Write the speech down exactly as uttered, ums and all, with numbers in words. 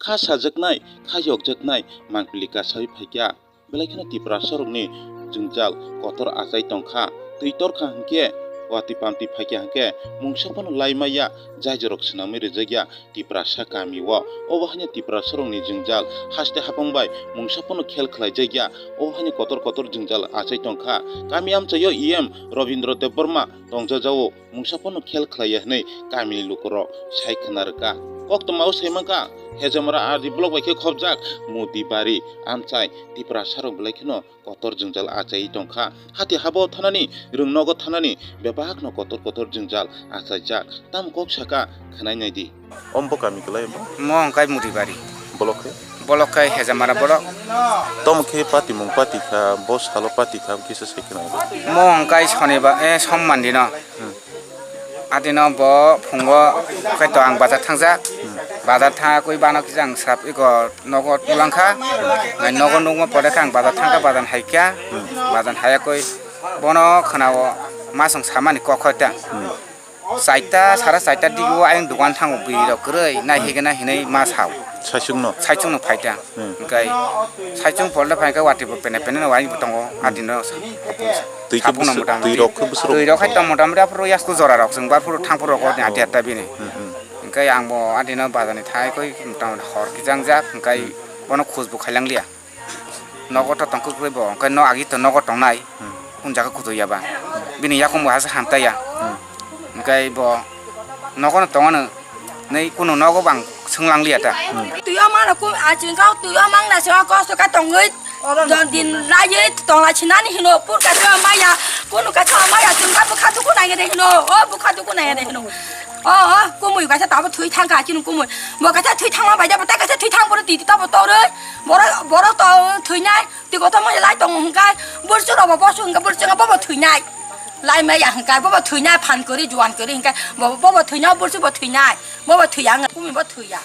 Kha sajaknai, kha yokjaknai mangpili kasawi phaikha. Belai kheno Tiprasarokni jwngjal kotor achai tongkha. Twi torkha hwnkhe, watwi pamtwi phaikha hwnkhe, mungsa phano lai maya, jaijorok swnamwi rijakya Tiprasa kamio. Obo haino Tiprasarokni jwngjal haste hapang bai mungsa phano khel khlaijakya. Obo haino kotor kotor jwngjal achai tongkha. Kami amchaio E M Robindra Debbarma tongjajao. Mungsa phano khel khlaiya hwnwi kamini lukurok sai khna rwkha. Koktwmao sai mankha, Hejamara R D block bai khe khopjak Modi bari amchai Tiprasarok belai kheno kotor jwngjal achaiwi tongkha. Hati habo thanani, rwng nogo thanani bebakno kotor kotor jwngjal achaijak. Tamo kok saka, khwnai naidi. Omo bo kami kwlai omo? Mo hwnkhe Modi bari. Bolok khe? Bolok khe Hejamara bolok. Tamo khe patimung pati kha, bo salo pati kha, kisa sai khna naidi. Mo hwnkhe Sonibar, eh, Somman dino. Hmm. Adino bo phungo kaitor ang bazar thangjak. Hmm. Bazar thangkhe bano kisa ang srap iko nogo tulangkha. Nai nogo nukma pore khe ang bazar thangkha, bazar haikha. Hmm. Bazar hayakhe bono khwnao masong samani kok hoita. Hmm. Chaita, sara chaita digo ayang dogan thango bwrwi rok kwrwi nai higena hinwi ma sao. Saichung no? Saichung no phaita. Hmm. Hwnkhe saichung polda phaikhe watwi bo pene pene no ayang bo tongo. Hmm. Adino sa-, Twi khe sapung no bwswk, motamoti. Twi rok khe bwswk rok. Twi rok hai tong motamoti aphuru yasku jora rok chwng bar phuru thang phuru rok ni ati atta bini. Hmm, hmm. Hwnkhe ang bo adino bazar ni thai koi motamoti hor kichang jak hwnkhe Hmm. bono khoj bo khailang liya. Nogo to tong kwrwi bo, hwnkhe no agi to nogo tongnai. Hmm. Hwn jaga kutu ya ba. Hmm. Bini yakung bo hasa hamta ya. Hmm. Hwnkhe bo nogo no tongo no, nei kunu nogo bang swnglang liya ta. Hmm. Twi o mano ku aching kau twi o mang na se o kosto ka tongwi don din lai tong lai chinani hino pur ka se maya kunu ka se maya chung ka bukha duku nai de hino o bukha duku nai de hino. O, o, kumui kaisa tabo thwi thang kha, chini kumui. Bo kaisa thwi thangma bai jabo, tei kaisa thwi thang bono titi tabo torwi. Borok, borok to thwinai, twi kotor mo lai tong hwnkhe, bursu robo bosu hwnkhe, bursu bobo thwinai. Lai maya hwnkhe, bobo thwinai, phan kwrwi, juan kwrwi hwnkhe, bobo, bobo thwinai, bursu bo thwinai. Bobo thwiya hwnkhe, kumui bo thwiya.